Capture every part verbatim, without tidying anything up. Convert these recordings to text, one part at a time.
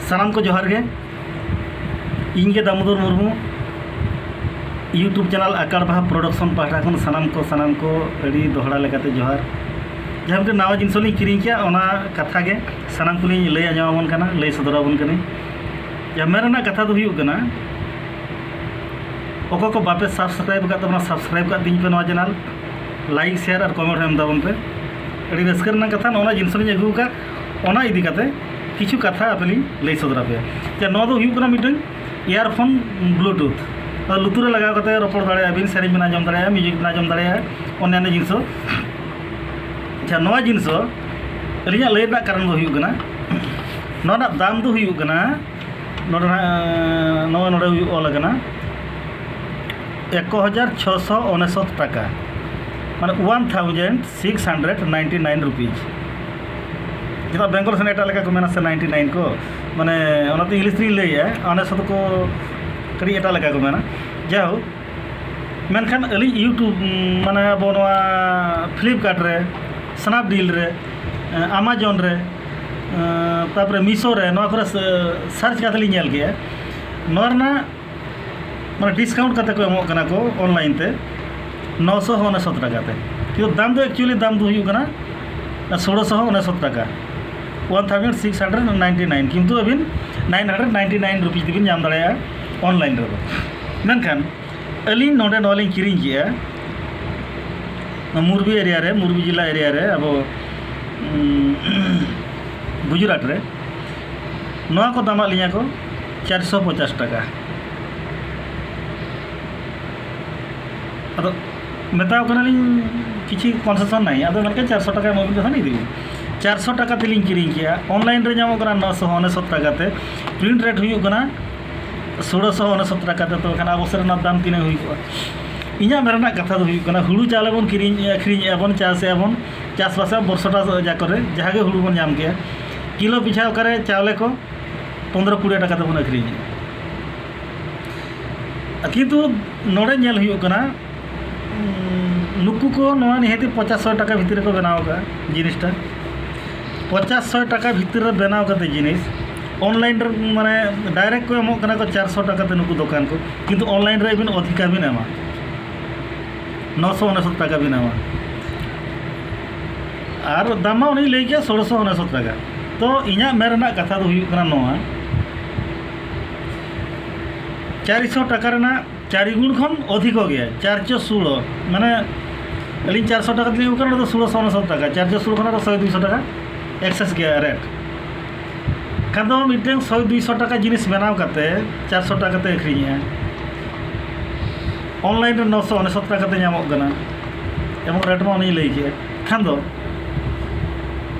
ᱥᱟᱱᱟᱢ ᱠᱚ ᱡᱚᱦᱟᱨ ᱜᱮ᱾ ᱤᱧ ᱜᱮ ᱫᱟᱢᱳᱫᱚᱨ ᱢᱩᱨᱢᱩ᱾ YouTube ᱪᱮᱱᱮᱞ ᱟᱠᱟᱲ ᱵᱟᱦᱟ ᱯᱨᱚᱰᱟᱠᱥᱚᱱ ᱯᱟᱦᱴᱟ ᱠᱷᱚᱱ ᱥᱟᱱᱟᱢ ᱠᱚ, ᱥᱟᱱᱟᱢ ᱠᱚ ᱟᱹᱰᱤ ᱫᱚᱦᱲᱟ ᱞᱮᱠᱟᱛᱮ ᱡᱚᱦᱟᱨ᱾ ᱡᱟᱦᱟᱸ ᱢᱤᱫᱴᱮᱱ ᱱᱟᱣᱟ ᱡᱤᱱᱤᱥ ᱞᱤᱧ ᱠᱤᱨᱤᱧ ᱠᱮᱜᱼᱟ, ᱚᱱᱟ ᱠᱟᱛᱷᱟ ᱜᱮ ᱥᱟᱱᱟᱢ ᱠᱚᱞᱤᱧ ᱞᱟᱹᱭ ᱟᱸᱡᱚᱢ ᱟᱵᱚᱱ ᱠᱟᱱᱟ, ᱞᱟᱹᱭ ᱥᱚᱫᱚᱨ ᱟᱵᱚᱱ ᱠᱟᱹᱱᱟᱹᱧ᱾ ᱡᱟᱦᱟᱸ ᱢᱮᱱ ᱨᱮᱱᱟᱜ ᱠᱟᱛᱷᱟ ᱫᱚ ᱦᱩᱭᱩᱜ ᱠᱟᱱᱟ, ᱚᱠᱚᱭ ᱠᱚ ᱵᱟᱯᱮ subscribe ᱟᱠᱟᱫ ᱛᱟᱵᱚᱱᱟ, subscribe ᱠᱟᱜ ᱛᱤᱧ ᱯᱮ ᱱᱚᱣᱟ ᱪᱮᱱᱮᱞ, like, share ᱟᱨ comment ᱦᱚᱸ ᱮᱢ ᱛᱟᱵᱚᱱ ᱯᱮ᱾ ᱟᱹᱰᱤ ᱨᱟᱹᱥᱠᱟᱹ ᱨᱮᱱᱟᱜ ᱠᱟᱛᱷᱟ, ᱱᱚᱜᱼᱚ ᱱᱚᱣᱟ ᱡᱤᱱᱤᱥ ᱞᱤᱧ ᱟᱹᱜᱩ ᱟᱠᱟᱫ, ᱚᱱᱟ ᱤᱫᱤ ᱠᱟᱛᱮ ᱠᱤᱪᱷᱩ ᱠᱟᱛᱷᱟ ᱟᱯᱮ ᱞᱤᱧ ᱞᱟᱹᱭ ᱥᱚᱫᱚᱨ ᱟᱯᱮᱭᱟ᱾ ᱡᱮ ᱱᱚᱣᱟ ᱫᱚ ᱦᱩᱭᱩᱜ ᱠᱟᱱᱟ ᱢᱤᱫᱴᱟᱝ earphone Bluetooth, ᱟᱨ ᱞᱩᱛᱩᱨ ᱨᱮ ᱞᱟᱜᱟᱣ ᱠᱟᱛᱮ ᱨᱚᱯᱚᱲ ᱫᱟᱲᱮᱭᱟᱜᱼᱟ ᱵᱤᱱ, ᱥᱮᱨᱮᱧ ᱵᱤᱱ ᱟᱸᱡᱚᱢ ᱫᱟᱲᱮᱭᱟᱜᱼᱟ, music ᱵᱤᱱ ᱟᱸᱡᱚᱢ ᱫᱟᱲᱮᱭᱟᱜᱼᱟ, ᱚᱱᱱᱟᱱᱚ ᱡᱤᱱᱤᱥ ᱦᱚᱸ᱾ ᱟᱪᱪᱷᱟ, ᱱᱚᱣᱟ ᱡᱤᱱᱤᱥ ᱦᱚᱸ ᱟᱹᱞᱤᱧᱟᱜ ᱞᱟᱹᱭ ᱨᱮᱱᱟᱜ ᱠᱟᱨᱚᱱ ᱫᱚ ᱦᱩᱭᱩᱜ ᱠᱟᱱᱟ, ᱱᱚᱣᱟ ᱨᱮᱱᱟᱜ ᱫᱟᱢ ᱫᱚ ᱦᱩᱭᱩᱜ ᱠᱟᱱᱟ, ᱱᱚᱰᱮ ᱱᱟᱜ, ᱱᱚᱜᱼᱚᱭ ᱱᱚᱰᱮ ᱦᱩᱭᱩᱜ ᱚᱞ ᱟᱠᱟᱱᱟ, ᱮᱠ ᱦᱟᱡᱟᱨ ᱪᱷᱚᱥᱚ ᱩᱱᱤᱥᱚᱛ ᱴᱟᱠᱟ, ᱢᱟᱱᱮ one thousand six hundred ninety nine rupees᱾ ᱪᱮᱫᱟᱜ ᱵᱮᱝᱜᱚᱞ ᱥᱮᱱ ᱮᱴᱟᱜ ᱞᱮᱠᱟ ᱠᱚ ᱢᱮᱱᱟ ᱥᱮ ninety nine ᱠᱚ, ᱢᱟᱱᱮ ᱚᱱᱟᱛᱮ ᱤᱝᱞᱤᱥ ᱛᱮᱞᱤᱧ ᱞᱟᱹᱭᱮᱫᱼᱟ, ᱩᱱᱤᱥᱚᱛ ᱠᱚ ᱠᱟᱹᱴᱤᱡ ᱮᱴᱟᱜ ᱞᱮᱠᱟ ᱠᱚ ᱢᱮᱱᱟ᱾ ᱡᱟᱭᱦᱳᱠ, ᱢᱮᱱᱠᱷᱟᱱ ᱟᱹᱞᱤᱧ YouTube, ᱢᱟᱱᱮ ᱟᱵᱚ ᱱᱚᱣᱟ Flipkart ᱨᱮ, Snapdeal ᱨᱮ, Amazon ᱨᱮ, ᱛᱟᱯᱚᱨᱮ Meesho ᱨᱮ, ᱱᱚᱣᱟ ᱠᱚᱨᱮ search ᱠᱟᱛᱮ ᱞᱤᱧ ᱧᱮᱞ ᱠᱮᱜᱼᱟ, ᱱᱚᱣᱟ ᱨᱮᱱᱟᱜ ᱢᱟᱱᱮ discount ᱠᱟᱛᱮ ᱠᱚ ᱮᱢᱚᱜ ᱠᱟᱱᱟ ᱠᱚ online ᱛᱮ ᱱᱚᱥᱚ ᱩᱱᱤᱥᱚᱛ ᱴᱟᱠᱟ ᱛᱮ᱾ ᱠᱤᱱᱛᱩ ᱫᱟᱢ ᱫᱚ actually ᱫᱟᱢ ᱫᱚ ᱦᱩᱭᱩᱜ ᱠᱟᱱᱟ ᱥᱳᱞᱳᱥᱚ ᱩᱱᱤᱥᱚᱛ ᱴᱟᱠᱟ, one thousand six hundred ninety nine, ᱠᱤᱱᱛᱩ ᱟᱹᱵᱤᱱ nine hundred ninety nine rupees ᱛᱮᱵᱤᱱ ᱧᱟᱢ ᱫᱟᱲᱮᱭᱟᱜᱼᱟ online ᱨᱮᱫᱚ᱾ ᱢᱮᱱᱠᱷᱟᱱ ᱟᱹᱞᱤᱧ ᱱᱚᱰᱮ ᱱᱚᱣᱟ ᱞᱤᱧ ᱠᱤᱨᱤᱧ ᱠᱮᱜᱼᱟ, ᱢᱩᱨᱵᱤ area ᱨᱮ, ᱢᱩᱨᱵᱤ ᱡᱮᱞᱟ area ᱨᱮ, ᱟᱵᱚ, ᱩᱸ, ᱜᱩᱡᱽᱨᱟᱴ ᱨᱮ᱾ ᱱᱚᱣᱟ ᱠᱚ ᱫᱟᱢᱟᱜ ᱞᱤᱧᱟ ᱠᱚ ᱪᱟᱨᱥᱚ ᱯᱚᱪᱟᱥ ᱴᱟᱠᱟ᱾ ᱟᱫᱚ ᱢᱮᱛᱟᱣ ᱠᱟᱱᱟᱞᱤᱧ ᱠᱤᱪᱷᱩ concession ᱱᱟᱭ, ᱟᱫᱚ ᱢᱮᱱᱠᱷᱟᱱ ᱪᱟᱨᱥᱚ ᱴᱟᱠᱟ ᱮᱢᱚᱜ ᱵᱤᱱ ᱠᱟᱛᱷᱟ ᱤᱫᱤ ᱵᱤᱱ᱾ ᱪᱟᱨᱥᱚ ᱴᱟᱠᱟ ᱛᱮᱞᱤᱧ ᱠᱤᱨᱤᱧ ᱠᱮᱜᱼᱟ, online ᱨᱮ ᱧᱟᱢᱚᱜ ᱠᱟᱱᱟ ᱱᱚᱥᱚ ᱩᱱᱤᱥᱚᱛ ᱴᱟᱠᱟ ᱛᱮ, print rate ᱦᱩᱭᱩᱜ ᱠᱟᱱᱟ ᱥᱳᱞᱳᱥᱚ ᱩᱱᱤᱥᱚᱛ ᱴᱟᱠᱟ ᱛᱮ᱾ ᱛᱚᱵᱮ ᱠᱷᱟᱱ ᱟᱵᱚ ᱥᱮᱫ ᱨᱮᱱᱟᱜ ᱫᱟᱢ ᱛᱤᱱᱟᱹᱜ ᱦᱩᱭ ᱠᱚᱜᱼᱟ? ᱤᱧᱟᱹᱜ ᱢᱮᱱ ᱨᱮᱱᱟᱜ ᱠᱟᱛᱷᱟ ᱫᱚ ᱦᱩᱭᱩᱜ ᱠᱟᱱᱟ, ᱦᱩᱲᱩ ᱪᱟᱣᱞᱮ ᱵᱚᱱ ᱠᱤᱨᱤᱧ, ᱟᱹᱠᱷᱨᱤᱧᱮᱜᱼᱟ ᱵᱚᱱ, ᱪᱟᱥᱮᱜᱼᱟ ᱵᱚᱱ, ᱪᱟᱥᱵᱟᱥᱮᱜᱼᱟ ᱵᱚᱨᱥᱚᱴᱟ ᱡᱟ ᱠᱚᱨᱮ, ᱡᱟᱦᱟᱸ ᱜᱮ ᱦᱩᱲᱩ ᱵᱚᱱ ᱧᱟᱢ ᱠᱮᱜᱼᱟ, ᱠᱤᱞᱳ ᱯᱤᱪᱷᱟ ᱚᱠᱟᱨᱮ ᱪᱟᱣᱞᱮ ᱠᱚ ᱯᱚᱱᱫᱽᱨᱚ ᱠᱩᱲᱤ ᱴᱟᱠᱟ ᱛᱮᱵᱚᱱ ᱟᱹᱠᱷᱨᱤᱧᱮᱜᱼᱟ᱾ ᱠᱤᱱᱛᱩ ᱱᱚᱰᱮ ᱧᱮᱞ ᱦᱩᱭᱩᱜ ᱠᱟᱱᱟ, ᱩᱸ, ᱱᱩᱠᱩ ᱠᱚ ᱱᱚᱣᱟ ᱱᱤᱦᱟᱹᱛᱤ ᱯᱚᱪᱟᱥ ᱥᱚ ᱴᱟᱠᱟ ᱵᱷᱤᱛᱤᱨ ᱨᱮᱠᱚ ᱵᱮᱱᱟᱣ ᱟᱠᱟᱫᱼᱟ ᱡᱤᱱᱤᱥᱴᱟ᱾ ᱯᱚᱪᱟᱥ ᱥᱚ ᱴᱟᱠᱟ ᱵᱷᱤᱛᱤᱨ ᱨᱮ ᱵᱮᱱᱟᱣ ᱠᱟᱛᱮ ᱡᱤᱱᱤᱥ, ᱚᱱᱞᱟᱭᱤᱱ ᱨᱮ ᱢᱟᱱᱮ ᱰᱟᱭᱨᱮᱠᱴ ᱠᱚ ᱮᱢᱚᱜ ᱠᱟᱱᱟ ᱠᱚ ᱪᱟᱨᱥᱚ ᱴᱟᱠᱟ ᱛᱮ ᱱᱩᱠᱩ ᱫᱚᱠᱟᱱ ᱠᱚ, ᱠᱤᱱᱛᱩ ᱚᱱᱞᱟᱭᱤᱱ ᱨᱮ ᱟᱹᱵᱤᱱ ᱚᱫᱷᱤᱠᱟ ᱵᱤᱱ ᱮᱢᱟ, ᱱᱚᱥᱚ ᱚᱱᱮᱥᱚᱛ ᱴᱟᱠᱟ ᱵᱤᱱ ᱮᱢᱟ᱾ ᱟᱨ ᱫᱟᱢ ᱢᱟ ᱩᱱᱤᱭ ᱞᱟᱹᱭ ᱠᱮᱫ ᱥᱳᱲᱳᱥᱚ ᱚᱱᱮᱥᱚᱛ ᱴᱟᱠᱟ᱾ ᱛᱚ ᱤᱧᱟᱹᱜ ᱢᱮᱱ ᱨᱮᱱᱟᱜ ᱠᱟᱛᱷᱟ ᱫᱚ ᱦᱩᱭᱩᱜ ᱠᱟᱱᱟ ᱱᱚᱣᱟ, ᱪᱟᱨᱥᱚ ᱴᱟᱠᱟ ᱨᱮᱱᱟᱜ ᱪᱟᱨ ᱜᱩᱱ ᱠᱷᱚᱱ ᱚᱫᱷᱤᱠᱚ ᱜᱮᱭᱟ, ᱪᱟᱨᱥᱚ ᱥᱳᱲᱳ, ᱢᱟᱱᱮ ᱟᱹᱞᱤᱧ ᱪᱟᱨᱥᱚ ᱴᱟᱠᱟ ᱛᱮᱞᱤᱧ ᱟᱹᱜᱩ ᱠᱟᱱᱟ, ᱚᱱᱟ ᱫᱚ ᱥᱳᱲᱳᱥᱚ ᱚᱱᱮᱥᱚᱛ ᱴᱟᱠᱟ, ᱪᱟᱨᱥᱚ ᱥᱳᱲᱳ ᱠᱷᱚᱱᱟᱜ ᱫᱚ ᱥᱚᱭ ᱫᱩᱭᱥᱚ ᱴᱟᱠᱟ ᱮᱠᱥᱮᱥ ᱜᱮᱭᱟ ᱨᱮᱴ᱾ ᱠᱷᱟᱱ ᱫᱚ ᱢᱤᱫᱴᱮᱱ ᱥᱚᱭ ᱫᱩᱭᱥᱚ ᱴᱟᱠᱟ ᱡᱤᱱᱤᱥ ᱵᱮᱱᱟᱣ ᱠᱟᱛᱮ ᱪᱟᱨᱥᱚ ᱴᱟᱠᱟ ᱛᱮ ᱟᱹᱠᱷᱨᱤᱧᱮᱜᱼᱟ, ᱚᱱᱞᱟᱭᱤᱱ ᱨᱮ ᱱᱚᱥᱚ ᱚᱱᱮᱥᱚᱛ ᱴᱟᱠᱟ ᱛᱮ ᱧᱟᱢᱚᱜ ᱠᱟᱱᱟ, ᱮᱵᱚᱝ ᱨᱮᱴ ᱢᱟ ᱩᱱᱤᱭ ᱞᱟᱹᱭ ᱠᱮᱫ᱾ ᱠᱷᱟᱱ ᱫᱚ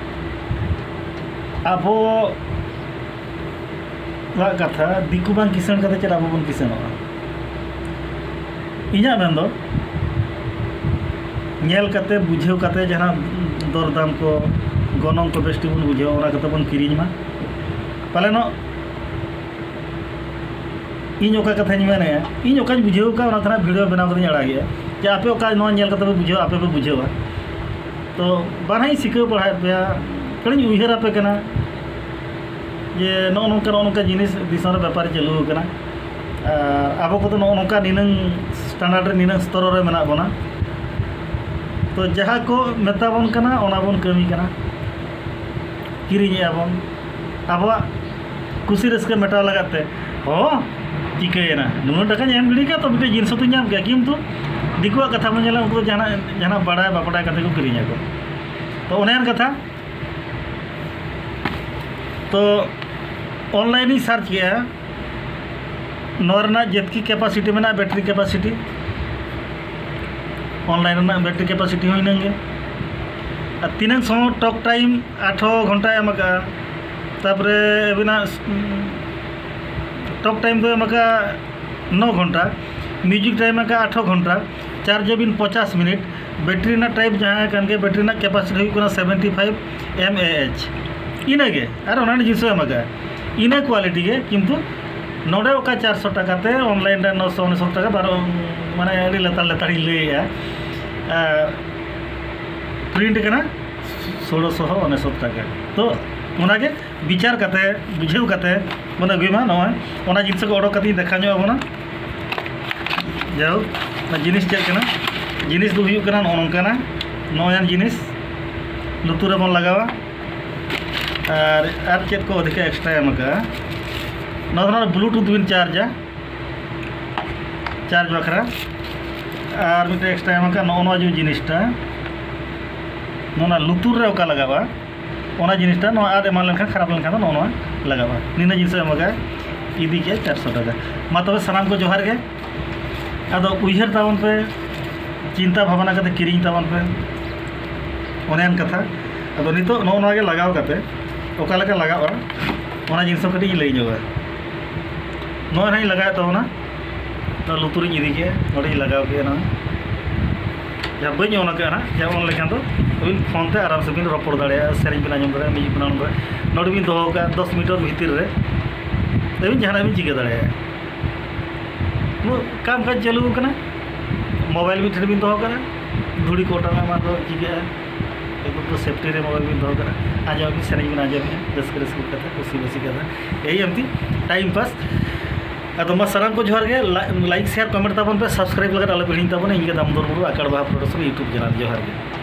ᱟᱵᱚᱣᱟᱜ ᱠᱟᱛᱷᱟ, ᱫᱤᱠᱩ ᱵᱟᱝ ᱠᱤᱥᱟᱹᱬ ᱠᱟᱛᱮ ᱪᱮᱫ ᱟᱵᱚ ᱵᱚᱱ ᱠᱤᱥᱟᱹᱬᱚᱜᱼᱟ? ᱤᱧᱟᱹᱜ ᱢᱮᱱ ᱫᱚ, ᱧᱮᱞ ᱠᱟᱛᱮ, ᱵᱩᱡᱷᱟᱹᱣ ᱠᱟᱛᱮ, ᱡᱟᱦᱟᱸ ᱫᱚᱨᱫᱟᱢ ᱠᱚ, ᱜᱚᱱᱚᱝ ᱠᱚ ᱵᱮᱥ ᱴᱷᱤᱠ ᱵᱚᱱ ᱵᱩᱡᱷᱟᱹᱣᱟ, ᱚᱱᱟ ᱠᱟᱛᱮ ᱵᱚᱱ ᱠᱤᱨᱤᱧ ᱢᱟ᱾ ᱯᱟᱞᱮᱱᱚᱜ ᱤᱧ ᱚᱠᱟ ᱠᱟᱛᱷᱟᱧ ᱢᱮᱱᱮᱫᱼᱟ, ᱤᱧ ᱚᱠᱟᱧ ᱵᱩᱡᱷᱟᱹᱣ ᱠᱟᱜᱼᱟ, ᱚᱱᱟ ᱛᱮ ᱱᱟᱜ ᱵᱷᱤᱰᱤᱭᱳ ᱵᱮᱱᱟᱣ ᱠᱟᱛᱮᱧ ᱟᱲᱟᱜᱮᱜᱼᱟ, ᱡᱮ ᱟᱯᱮ ᱚᱠᱟ ᱱᱚᱣᱟ ᱧᱮᱞ ᱠᱟᱛᱮ ᱯᱮ ᱵᱩᱡᱷᱟᱹᱣᱟ, ᱟᱯᱮ ᱯᱮ ᱵᱩᱡᱷᱟᱹᱣᱟ᱾ ᱛᱚ ᱵᱟᱱᱟᱧ ᱥᱤᱠᱷᱟᱹᱣ ᱯᱟᱲᱦᱟᱣᱮᱫ ᱯᱮᱭᱟ, ᱠᱟᱹᱴᱤᱡ ᱤᱧ ᱩᱭᱦᱟᱹᱨ ᱟᱯᱮ ᱠᱟᱱᱟ ᱡᱮ ᱱᱚᱜᱼᱚ ᱱᱚᱝᱠᱟ, ᱱᱚᱜᱼᱚ ᱱᱚᱝᱠᱟ ᱡᱤᱱᱤᱥ ᱫᱤᱥᱚᱢ ᱨᱮ ᱵᱮᱯᱟᱨ ᱪᱟᱹᱞᱩ ᱟᱠᱟᱱᱟ᱾ ᱟᱨ ᱟᱵᱚ ᱠᱚᱫᱚ ᱱᱚᱜᱼᱚ ᱱᱚᱝᱠᱟ ᱱᱤᱱᱟᱹᱝ ᱥᱴᱮᱱᱰᱟᱨᱰ ᱨᱮ, ᱱᱤᱱᱟᱹᱝ ᱥᱛᱚᱨ ᱨᱮ ᱢᱮᱱᱟᱜ ᱵᱚᱱᱟ᱾ ᱛᱚ ᱡᱟᱦᱟᱸ ᱠᱚ ᱢᱮᱛᱟ ᱵᱚᱱ ᱠᱟᱱᱟ, ᱚᱱᱟ ᱵᱚᱱ ᱠᱟᱹᱢᱤ ᱠᱟᱱᱟ, ᱠᱤᱨᱤᱧᱮᱜᱼᱟ ᱵᱚᱱ᱾ ᱟᱵᱚᱣᱟᱜ ᱠᱩᱥᱤ ᱨᱟᱹᱥᱠᱟᱹ ᱢᱮᱴᱟᱣ ᱞᱟᱜᱟᱫ ᱛᱮ, ᱦᱚᱸ, ᱪᱤᱠᱟᱹᱭᱮᱱᱟ, ᱱᱩᱱᱟᱹᱜ ᱴᱟᱠᱟᱧ ᱮᱢ ᱜᱤᱰᱤ ᱠᱟᱜ ᱛᱚ ᱢᱤᱫᱴᱮᱡ ᱡᱤᱱᱤᱥ ᱦᱚᱸᱛᱚᱧ ᱧᱟᱢ ᱠᱮᱭᱟ, ᱠᱤᱱᱛᱩ ᱫᱤᱠᱩᱣᱟᱜ ᱠᱟᱛᱷᱟ ᱵᱚᱱ ᱧᱮᱞᱟ, ᱩᱱᱠᱩ ᱫᱚ ᱡᱟᱦᱟᱱᱟᱜ, ᱡᱟᱦᱟᱱᱟᱜ ᱵᱟᱲᱟᱭ ᱵᱟᱯᱲᱟᱭ ᱠᱟᱛᱮ ᱠᱚ ᱠᱤᱨᱤᱧᱟ ᱠᱚ᱾ ᱛᱚ ᱚᱱᱮ ᱚᱱᱠᱟ ᱠᱟᱛᱷᱟ᱾ ᱛᱚ ᱚᱱᱞᱟᱭᱤᱱ ᱤᱧ ᱥᱟᱨᱪ ᱠᱮᱜᱼᱟ, ᱱᱚᱣᱟ ᱨᱮᱱᱟᱜ ᱡᱮᱛᱠᱤ ᱠᱮᱯᱟᱥᱤᱴᱤ ᱢᱮᱱᱟᱜᱼᱟ, ᱵᱮᱴᱨᱤ ᱠᱮᱯᱟᱥᱤᱴᱤ, ᱚᱱᱞᱟᱭᱤᱱ ᱨᱮᱱᱟᱜ ᱵᱮᱴᱨᱤ ᱠᱮᱯᱟᱥᱤᱴᱤ ᱦᱚᱸ ᱤᱱᱟᱹᱝ ᱜᱮ᱾ ᱟᱨ ᱛᱤᱱᱟᱹᱝ ᱥᱚᱢᱚᱭ ᱴᱚᱠ ᱴᱟᱭᱤᱢ ᱟᱴᱷᱨᱚ ᱜᱷᱚᱱᱴᱟᱭ ᱮᱢ ᱟᱠᱟᱫᱼᱟ, ᱛᱟᱨᱯᱚᱨᱮ ᱟᱹᱵᱤᱱᱟᱜ ᱴᱚᱠ ᱴᱟᱭᱤᱢ ᱫᱚ ᱮᱢ ᱟᱠᱟᱫᱼᱟ ᱱᱚ ᱜᱷᱚᱱᱴᱟ, ᱢᱤᱭᱩᱡᱤᱠ ᱴᱟᱭᱤᱢ ᱮᱢ ᱟᱠᱟᱫᱼᱟ ᱟᱴᱷᱨᱚ ᱜᱷᱚᱱᱴᱟ, ᱪᱟᱨᱡᱽ ᱟᱵᱤᱱ ᱯᱚᱧᱪᱟᱥ ᱢᱤᱱᱤᱴ, ᱵᱮᱴᱨᱤ ᱨᱮᱱᱟᱜ ᱴᱟᱭᱤᱯ ᱡᱟᱦᱟᱸ ᱠᱟᱱ ᱜᱮ, ᱵᱮᱴᱨᱤ ᱨᱮᱱᱟᱜ ᱠᱮᱯᱟᱥᱤᱴᱤ ᱦᱩᱭᱩᱜ ᱠᱟᱱᱟ ᱥᱮᱵᱷᱮᱱᱴᱤ ᱯᱷᱟᱭᱤᱵᱷ ᱮᱢ ᱮ ᱮᱭᱤᱪ, ᱤᱱᱟᱹᱜᱮ᱾ ᱟᱨ ᱚᱱᱟ ᱨᱮᱱᱟᱜ ᱡᱤᱱᱤᱥ ᱮᱢ ᱟᱠᱟᱫᱼᱟ, ᱤᱱᱟᱹ ᱠᱣᱟᱞᱤᱴᱤ ᱜᱮ, ᱠᱤᱱᱛᱩ ᱱᱚᱰᱮ ᱚᱠᱟ ᱪᱟᱨᱥᱚ ᱴᱟᱠᱟ ᱛᱮ ᱚᱱᱞᱟᱭᱤᱱ ᱨᱮ ᱱᱚᱥᱚ ᱚᱱᱮᱥᱚᱛ ᱴᱟᱠᱟ, ᱵᱟᱨᱚ, ᱢᱟᱱᱮ ᱟᱹᱰᱤ ᱞᱮᱛᱟᱲ ᱞᱮᱛᱟᱲᱤᱧ ᱞᱟᱹᱭᱮᱜᱼᱟ, ᱯᱨᱤᱱᱴ ᱠᱟᱱᱟ ᱥᱳᱲᱳᱥᱚ ᱚᱱᱮᱥᱚᱛ ᱴᱟᱠᱟ᱾ ᱛᱚ ᱚᱱᱟᱜᱮ ᱵᱤᱪᱟᱨ ᱠᱟᱛᱮ, ᱵᱩᱡᱷᱟᱹᱣ ᱠᱟᱛᱮ ᱵᱚᱱ ᱟᱹᱜᱩᱭ ᱢᱟ᱾ ᱱᱚᱜᱼᱚᱭ ᱚᱱᱟ ᱡᱤᱱᱤᱥ ᱠᱚ ᱚᱰᱚᱠ ᱠᱟᱛᱮᱧ ᱫᱮᱠᱷᱟᱣ ᱧᱚᱜ ᱟᱵᱚᱱᱟ᱾ ᱡᱟᱭᱦᱳᱠ, ᱚᱱᱟ ᱡᱤᱱᱤᱥ ᱪᱮᱫ ᱠᱟᱱᱟ? ᱡᱤᱱᱤᱥ ᱫᱚ ᱦᱩᱭᱩᱜ ᱠᱟᱱᱟ ᱱᱚᱜᱼᱚ ᱱᱚᱝᱠᱟᱱᱟᱜ, ᱱᱚᱜᱼᱚᱭ ᱡᱤᱱᱤᱥ ᱞᱩᱛᱩᱨ ᱨᱮᱵᱚᱱ ᱞᱟᱜᱟᱣᱟ᱾ ᱟᱨ ᱟᱨ ᱪᱮᱫ ᱠᱚ ᱟᱹᱰᱤ ᱮᱠᱥᱴᱨᱟ ᱮᱢ ᱟᱠᱟᱫᱼᱟ? ᱱᱚᱣᱟ ᱫᱚ ᱱᱚᱰᱮ ᱵᱞᱩᱴᱩᱛᱷ ᱵᱤᱱ ᱪᱟᱨᱡᱟ, ᱪᱟᱨᱡᱽ ᱵᱟᱠᱷᱨᱟ᱾ ᱟᱨ ᱢᱤᱫᱴᱮᱱ ᱮᱠᱥᱴᱨᱟ ᱮᱢ ᱟᱠᱟᱫ ᱱᱚᱜᱼᱚ ᱱᱚᱣᱟ ᱡᱮ ᱡᱤᱱᱤᱥᱴᱟ, ᱱᱚᱣᱟ ᱞᱩᱛᱩᱨ ᱨᱮ ᱚᱠᱟ ᱞᱟᱜᱟᱜᱼᱟ, ᱚᱱᱟ ᱡᱤᱱᱤᱥᱴᱟ ᱱᱚᱣᱟ ᱟᱫ ᱮᱢᱟᱱ ᱞᱮᱱᱠᱷᱟᱱ, ᱠᱷᱟᱨᱟᱯ ᱞᱮᱱᱠᱷᱟᱱ ᱫᱚ ᱱᱚᱜᱼᱚ ᱱᱚᱣᱟ ᱞᱟᱜᱟᱜᱼᱟ᱾ ᱱᱤᱱᱟᱹ ᱡᱤᱱᱤᱥ ᱮᱢ ᱟᱠᱟᱫᱼᱟ, ᱤᱫᱤ ᱠᱮᱫ ᱪᱟᱨᱥᱚ ᱴᱟᱠᱟ᱾ ᱢᱟ ᱛᱚᱵᱮ ᱥᱟᱱᱟᱢ ᱠᱚ ᱡᱚᱦᱟᱨ ᱜᱮ᱾ ᱟᱫᱚ ᱩᱭᱦᱟᱹᱨ ᱛᱟᱵᱚᱱ ᱯᱮ, ᱪᱤᱱᱛᱟ ᱵᱷᱟᱵᱽᱱᱟ ᱠᱟᱛᱮ ᱠᱤᱨᱤᱧ ᱛᱟᱵᱚᱱ ᱯᱮ, ᱚᱱᱮ ᱚᱱᱠᱟᱱ ᱠᱟᱛᱷᱟ᱾ ᱟᱫᱚ ᱱᱤᱛᱚᱜ ᱱᱚᱜᱼᱚ ᱱᱚᱣᱟ ᱜᱮ ᱞᱟᱜᱟᱣ ᱠᱟᱛᱮ ᱚᱠᱟ ᱞᱮᱠᱟ ᱞᱟᱜᱟᱜᱼᱟ, ᱚᱱᱟ ᱡᱤᱱᱤᱥ ᱦᱚᱸ ᱠᱟᱹᱴᱤᱡ ᱤᱧ ᱞᱟᱹᱭ ᱧᱚᱜᱟ᱾ ᱱᱚᱜᱼᱚᱭ ᱱᱟᱦᱟᱜ ᱤᱧ ᱞᱟᱜᱟᱣᱮᱫ ᱛᱟᱵᱚᱱᱟ, ᱱᱚᱣᱟ ᱞᱩᱛᱩᱨᱤᱧ ᱤᱫᱤ ᱠᱮᱫᱼᱟ, ᱱᱚᱰᱮᱧ ᱞᱟᱜᱟᱣ ᱠᱮᱫᱼᱟ ᱱᱚᱣᱟ᱾ ᱡᱟᱦᱟᱸ ᱵᱟᱹᱧ ᱚᱱ ᱟᱠᱟᱫᱼᱟ ᱱᱟᱦᱟᱜ, ᱡᱟᱦᱟᱸ ᱚᱱ ᱞᱮᱠᱷᱟᱱ ᱫᱚ ᱟᱹᱵᱤᱱ ᱯᱷᱳᱱ ᱛᱮ ᱟᱨᱟᱢ ᱥᱮ ᱵᱤᱱ ᱨᱚᱯᱚᱲ ᱫᱟᱲᱮᱭᱟᱜᱼᱟ, ᱥᱮᱨᱮᱧ ᱵᱤᱱ ᱟᱸᱡᱚᱢ ᱫᱟᱲᱮᱭᱟᱜᱼᱟ, ᱢᱤᱭᱩᱡᱤᱠ ᱵᱤᱱ ᱟᱸᱡᱚᱢ ᱫᱟᱲᱮᱭᱟᱜᱼᱟ᱾ ᱱᱚᱰᱮ ᱵᱤᱱ ᱫᱚᱦᱚ ᱠᱟᱜᱼᱟ ᱫᱚᱥ ᱢᱤᱴᱟᱨ ᱵᱷᱤᱛᱤᱨ ᱨᱮ, ᱟᱹᱵᱤᱱ ᱡᱟᱦᱟᱱᱟᱜ ᱵᱤᱱ ᱪᱤᱠᱟᱹ ᱫᱟᱲᱮᱭᱟᱜᱼᱟ᱾ ᱩᱱᱟᱹᱜ ᱠᱟᱢ ᱠᱟᱡᱽ ᱪᱟᱹᱞᱩ ᱟᱠᱟᱱᱟ, ᱢᱳᱵᱟᱭᱤᱞ ᱢᱤᱫ ᱴᱷᱮᱱ ᱵᱤᱱ ᱫᱚᱦᱚ ᱠᱟᱜᱼᱟ, ᱫᱷᱩᱲᱤ ᱠᱚ ᱚᱴᱟᱝ ᱮᱢᱟᱱ ᱠᱚ ᱪᱤᱠᱟᱹᱜᱼᱟ, ᱮᱠᱫᱚᱢ ᱥᱮᱯᱴᱤ ᱨᱮ ᱢᱳᱵᱟᱭᱤᱞ ᱵᱤᱱ ᱫᱚᱦᱚ ᱠᱟᱜᱼᱟ, ᱟᱸᱡᱚᱢ ᱟᱹᱵᱤᱱ, ᱥᱮᱨᱮᱧ ᱵᱤᱱ ᱟᱸᱡᱚᱢᱮᱜᱼᱟ, ᱨᱟᱹᱥᱠᱟᱹ ᱨᱟᱹᱥᱠᱟᱹ ᱠᱟᱛᱷᱟ, ᱠᱩᱥᱤ ᱵᱟᱹᱥᱤ ᱠᱟᱛᱷᱟ, ᱮᱭ ᱮᱢᱛᱤ ᱴᱟᱭᱤᱢ ᱯᱟᱥ᱾ ᱟᱫᱚ ᱢᱟ ᱥᱟᱱᱟᱢ ᱠᱚ ᱡᱚᱦᱟᱨ ᱜᱮ, ᱞᱟ-, ᱞᱟᱭᱤᱠ, ᱥᱮᱭᱟᱨ, ᱠᱚᱢᱮᱱᱴ ᱛᱟᱵᱚᱱ ᱯᱮ, ᱥᱟᱵᱥᱠᱨᱟᱭᱤᱵ ᱞᱟᱹᱜᱤᱫ ᱟᱞᱚ ᱯᱮ ᱦᱤᱲᱤᱧ ᱛᱟᱵᱚᱱᱟ᱾ ᱤᱧ ᱜᱮ ᱫᱟᱢᱳᱫᱚᱨ ᱢᱩᱨᱢᱩ, ᱟᱠᱟᱲ ᱵᱟᱦᱟ ᱯᱨᱚᱰᱟᱠᱥᱚᱱ YouTube ᱪᱮᱱᱮᱞ᱾ ᱡᱚᱦᱟᱨ ᱜᱮ᱾